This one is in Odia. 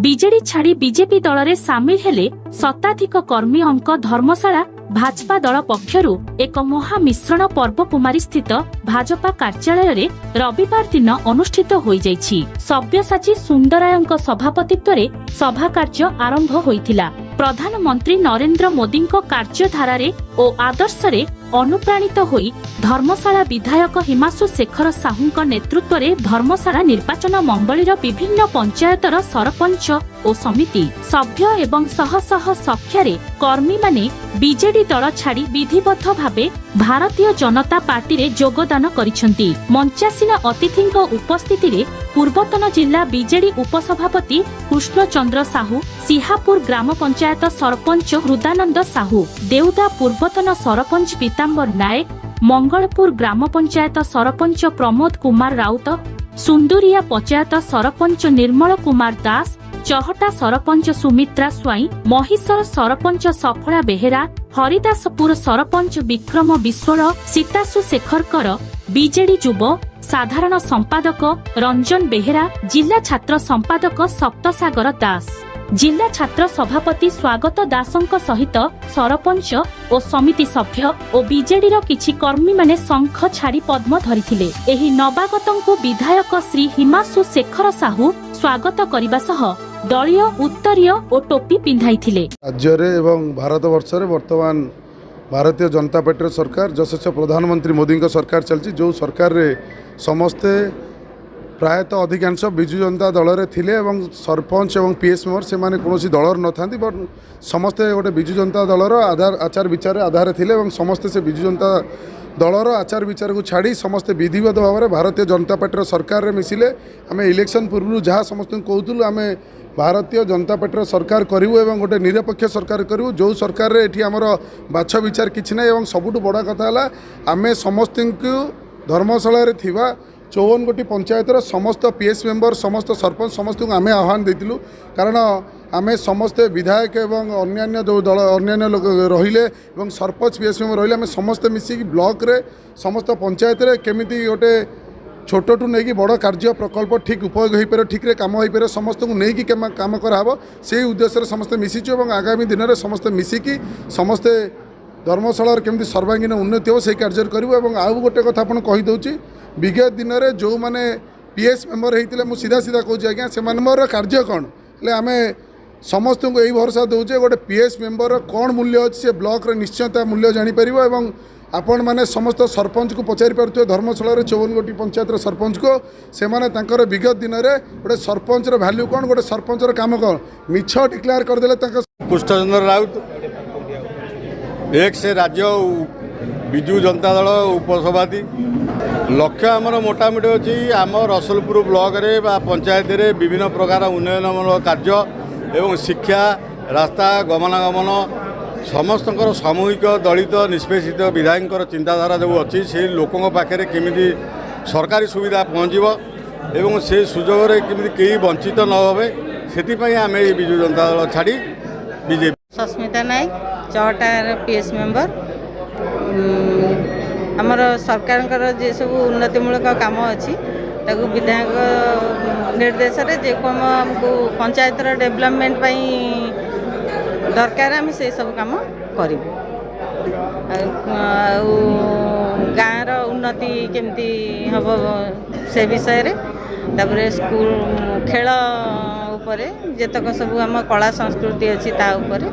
ବିଜେଡି ଛାଡି ବିଜେପି ଦଳରେ ସାମିଲ ହେଲେ ଶତାଧିକ କର୍ମୀ ଅଙ୍କ। ଧର୍ମଶାଳା ଭାଜପା ଦଳ ପକ୍ଷରୁ ଏକ ମହାମିଶ୍ରଣ ପର୍ବକୁମାରୀ ସ୍ଥିତ ଭାଜପା କାର୍ଯ୍ୟାଳୟରେ ରବିବାର ଦିନ ଅନୁଷ୍ଠିତ ହୋଇଯାଇଛି। ସବ୍ୟସାଚୀ ସୁନ୍ଦରାୟଙ୍କ ସଭାପତିତ୍ୱରେ ସଭା କାର୍ଯ୍ୟ ଆରମ୍ଭ ହୋଇଥିଲା। ପ୍ରଧାନମନ୍ତ୍ରୀ ନରେନ୍ଦ୍ର ମୋଦିଙ୍କ କାର୍ଯ୍ୟଧାରାରେ ଓ ଆଦର୍ଶରେ ଅନୁପ୍ରାଣିତ ହୋଇ ଧର୍ମଶାଳା ବିଧାୟକ ହିମାଂଶୁ ଶେଖର ସାହୁଙ୍କ ନେତୃତ୍ୱରେ ଧର୍ମଶାଳା ନିର୍ବାଚନ ମଣ୍ଡଳୀର ବିଭିନ୍ନ ପଞ୍ଚାୟତର ସରପଞ୍ଚ ଓ ସମିତି ସଭ୍ୟ ଏବଂ ଶହ ଶହ ସଂଖ୍ୟାରେ କର୍ମୀମାନେ ବିଜେଡି ଦଳ ଛାଡି ବିଧିବଦ୍ଧ ଭାବେ ଭାରତୀୟ ଜନତା ପାର୍ଟିରେ ଯୋଗଦାନ କରିଛନ୍ତି। ମଞ୍ଚାସୀନ ଅତିଥିଙ୍କ ଉପସ୍ଥିତିରେ ପୂର୍ବତନ ଜିଲ୍ଲା ବିଜେଡି ଉପସଭାପତି କୃଷ୍ଣଚନ୍ଦ୍ର ସାହୁ, ସିହାପୁର ଗ୍ରାମ ପଞ୍ଚାୟତ ସରପଞ୍ଚ ହୃଦାନନ୍ଦ ସାହୁ, ଦେଉଦା ପୂର୍ବତନ ସରପଞ୍ଚ ପୀତାମ୍ବର ନାୟକ, ମଙ୍ଗଳପୁର ଗ୍ରାମ ପଞ୍ଚାୟତ ସରପଞ୍ଚ ପ୍ରମୋଦ କୁମାର ରାଉତ, ସୁନ୍ଦୁରିଆ ପଞ୍ଚାୟତ ସରପଞ୍ଚ ନିର୍ମଳ କୁମାର ଦାସ, ଚହଟା ସରପଞ୍ଚ ସୁମିତ୍ରା ସ୍ୱାଇଁ, ମହିଷର ସରପଞ୍ଚ ସଫଳା ବେହେରା, ହରିଦାସପୁର ସରପଞ୍ଚ ବିକ୍ରମ ବିଶ୍ୱାଳ, ସୀତାଶୁ ଶେଖର କର, ବିଜେଡି ଯୁବ ସାଧାରଣ ସମ୍ପାଦକ ରଞ୍ଜନ ବେହେରା, ଜିଲ୍ଲା ଛାତ୍ର ସମ୍ପାଦକ ସପ୍ତସାଗର ଦାସ, ଜିଲ୍ଲା ଛାତ୍ର ସଭାପତି ସ୍ୱାଗତ ଦାସଙ୍କ ସହିତ ସରପଞ୍ଚ ଓ ସମିତି ସଭ୍ୟ ଓ ବିଜେଡିର କିଛି କର୍ମୀମାନେ ଶଙ୍ଖ ଛାଡି ପଦ୍ମ ଧରିଥିଲେ। ଏହି ନବାଗତଙ୍କୁ ବିଧାୟକ ଶ୍ରୀ ହିମାଂଶୁ ଶେଖର ସାହୁ ସ୍ୱାଗତ କରିବା ସହ ଦଳୀୟ ଉତ୍ତରୀୟ ଓ ଟୋପି ପିନ୍ଧାଇଥିଲେ। ରାଜ୍ୟରେ ଏବଂ ଭାରତବର୍ଷରେ ବର୍ତ୍ତମାନ ଭାରତୀୟ ଜନତା ପାର୍ଟିର ସରକାର, ଯଶସ୍ୱୀ ପ୍ରଧାନମନ୍ତ୍ରୀ ମୋଦିଙ୍କ ସରକାର ଚାଲିଛି। ଯେଉଁ ସରକାରରେ ସମସ୍ତେ ପ୍ରାୟତଃ ଅଧିକାଂଶ ବିଜୁ ଜନତା ଦଳରେ ଥିଲେ ଏବଂ ସରପଞ୍ଚ ଏବଂ ପି ଏସ୍ ମେମ୍ବର ସେମାନେ କୌଣସି ଦଳର ନଥାନ୍ତି, ବଟ୍ ସମସ୍ତେ ଗୋଟେ ବିଜୁ ଜନତା ଦଳର ଆଧାର ଆଚାର ବିଚାର ଆଧାରରେ ଥିଲେ ଏବଂ ସମସ୍ତେ ସେ ବିଜୁ ଜନତା ଦଳର ଆଚାର ବିଚାରକୁ ଛାଡ଼ି ସମସ୍ତେ ବିଧିବଦ୍ଧ ଭାବରେ ଭାରତୀୟ ଜନତା ପାର୍ଟିର ସରକାରରେ ମିଶିଲେ। ଆମେ ଇଲେକ୍ସନ୍ ପୂର୍ବରୁ ଯାହା ସମସ୍ତଙ୍କୁ କହୁଥିଲୁ, ଆମେ ଭାରତୀୟ ଜନତା ପାର୍ଟିର ସରକାର କରିବୁ ଏବଂ ଗୋଟେ ନିରପେକ୍ଷ ସରକାର କରିବୁ, ଯେଉଁ ସରକାରରେ ଏଠି ଆମର ବାଛ ବିଚାର କିଛି ନାହିଁ। ଏବଂ ସବୁଠୁ ବଡ଼ କଥା ହେଲା, ଆମେ ସମସ୍ତଙ୍କୁ ଧର୍ମଶାଳାରେ ଥିବା 54 ଗୋଟି ପଞ୍ଚାୟତର ସମସ୍ତ ପି ଏସ୍ ମେମ୍ବର, ସମସ୍ତ ସରପଞ୍ଚ, ସମସ୍ତଙ୍କୁ ଆମେ ଆହ୍ୱାନ ଦେଇଥିଲୁ। କାରଣ ଆମେ ସମସ୍ତେ ବିଧାୟକ ଏବଂ ଅନ୍ୟାନ୍ୟ ଯେଉଁ ଦଳ ଅନ୍ୟାନ୍ୟ ଲୋକ ରହିଲେ ଏବଂ ସରପଞ୍ଚ, ପି ଏସ୍ ମେମ୍ବର ରହିଲେ, ଆମେ ସମସ୍ତେ ମିଶିକି ବ୍ଲକରେ ସମସ୍ତ ପଞ୍ଚାୟତରେ କେମିତି ଗୋଟେ ଛୋଟଠୁ ନେଇକି ବଡ଼ କାର୍ଯ୍ୟ ପ୍ରକଳ୍ପ ଠିକ୍ ଉପಯೋଗ ହୋଇପାରିବ, ଠିକ୍ରେ କାମ ହୋଇପାରିବ, ସମସ୍ତଙ୍କୁ ନେଇକି କାମ କରାହେବ, ସେଇ ଉଦ୍ଦେଶ୍ୟରେ ସମସ୍ତେ ମିଶିଛୁ। ଏବଂ ଆଗାମୀ ଦିନରେ ସମସ୍ତେ ମିଶିକି ସମସ୍ତେ ଧର୍ମଶାଳାର କେମିତି ସର୍ବାଙ୍ଗୀନ ଉନ୍ନତି ହେବ, ସେଇ କାର୍ଯ୍ୟରେ କରିବୁ। ଏବଂ ଆଉ ଗୋଟେ କଥା ଆପଣ କହିଦେଉଛି, ବିଗତ ଦିନରେ ଯେଉଁମାନେ ପି ଏସ୍ ମେମ୍ବର ହେଇଥିଲେ, ମୁଁ ସିଧା ସିଧା କହୁଛି ଆଜ୍ଞା, ସେମାନଙ୍କର କାର୍ଯ୍ୟ କ'ଣ ହେଲେ ଆମେ ସମସ୍ତଙ୍କୁ ଏଇ ଭରସା ଦେଉଛେ, ଗୋଟେ ପି ଏସ୍ ମେମ୍ବରର କ'ଣ ମୂଲ୍ୟ ଅଛି, ସେ ବ୍ଲକରେ ନିଶ୍ଚୟ ତା ମୂଲ୍ୟ ଜାଣିପାରିବ। ଏବଂ ଆପଣମାନେ ସମସ୍ତ ସରପଞ୍ଚକୁ ପଚାରି ପାରୁଥିବେ, ଧର୍ମଶାଳାରେ 54 ଗୋଟି ପଞ୍ଚାୟତର ସରପଞ୍ଚକୁ, ସେମାନେ ତାଙ୍କର ବିଗତ ଦିନରେ ଗୋଟେ ସରପଞ୍ଚର ଭ୍ୟାଲ୍ୟୁ କ'ଣ, ଗୋଟେ ସରପଞ୍ଚର କାମ କ'ଣ। ମିଛ ଡିକ୍ଲେୟାର କରିଦେଲେ ତାଙ୍କ କୃଷ୍ଣଚନ୍ଦ୍ର ରାଉତ, ଏକ୍ସ ରାଜ୍ୟ ବିଜୁ ଜନତା ଦଳ ଉପସଭାପତି। ଲକ୍ଷ୍ୟ ଆମର ମୋଟାମୋଟି ଅଛି, ଆମ ରସୁଲପୁର ବ୍ଲକରେ ବା ପଞ୍ଚାୟତରେ ବିଭିନ୍ନ ପ୍ରକାର ଉନ୍ନୟନମୂଳକ କାର୍ଯ୍ୟ ଏବଂ ଶିକ୍ଷା, ରାସ୍ତା, ଗମନାଗମନ, ସମସ୍ତଙ୍କର ସାମୂହିକ ଦଳିତ ନିଷ୍ପେଷିତ ବିଧାୟକଙ୍କର ଚିନ୍ତାଧାରା ଯେଉଁ ଅଛି, ସେ ଲୋକଙ୍କ ପାଖରେ କେମିତି ସରକାରୀ ସୁବିଧା ପହଞ୍ଚିବ ଏବଂ ସେ ସୁଯୋଗରେ କେମିତି କେହି ବଞ୍ଚିତ ନ ହେବେ, ସେଥିପାଇଁ ଆମେ ଏଇ ବିଜୁ ଜନତା ଦଳ ଛାଡ଼ି ବିଜେପି। ସସ୍ମିତା ନାୟକ, ଚହଟାର ପି ଏସ୍ ମେମ୍ବର। ଆମର ସରକାରଙ୍କର ଯେ ସବୁ ଉନ୍ନତିମୂଳକ କାମ ଅଛି, ତାକୁ ବିଧାୟକ ନିର୍ଦ୍ଦେଶରେ ଯେ କାମ ଆମକୁ ପଞ୍ଚାୟତର ଡେଭଲପମେଣ୍ଟ ପାଇଁ ଦରକାର, ଆମେ ସେଇ ସବୁ କାମ କରିବୁ। ଆଉ ଗାଁର ଉନ୍ନତି କେମିତି ହେବ ସେ ବିଷୟରେ, ତାପରେ ସ୍କୁଲ, ଖେଳ ଉପରେ, ଯେତକ ସବୁ ଆମ କଳା ସଂସ୍କୃତି ଅଛି ତା ଉପରେ।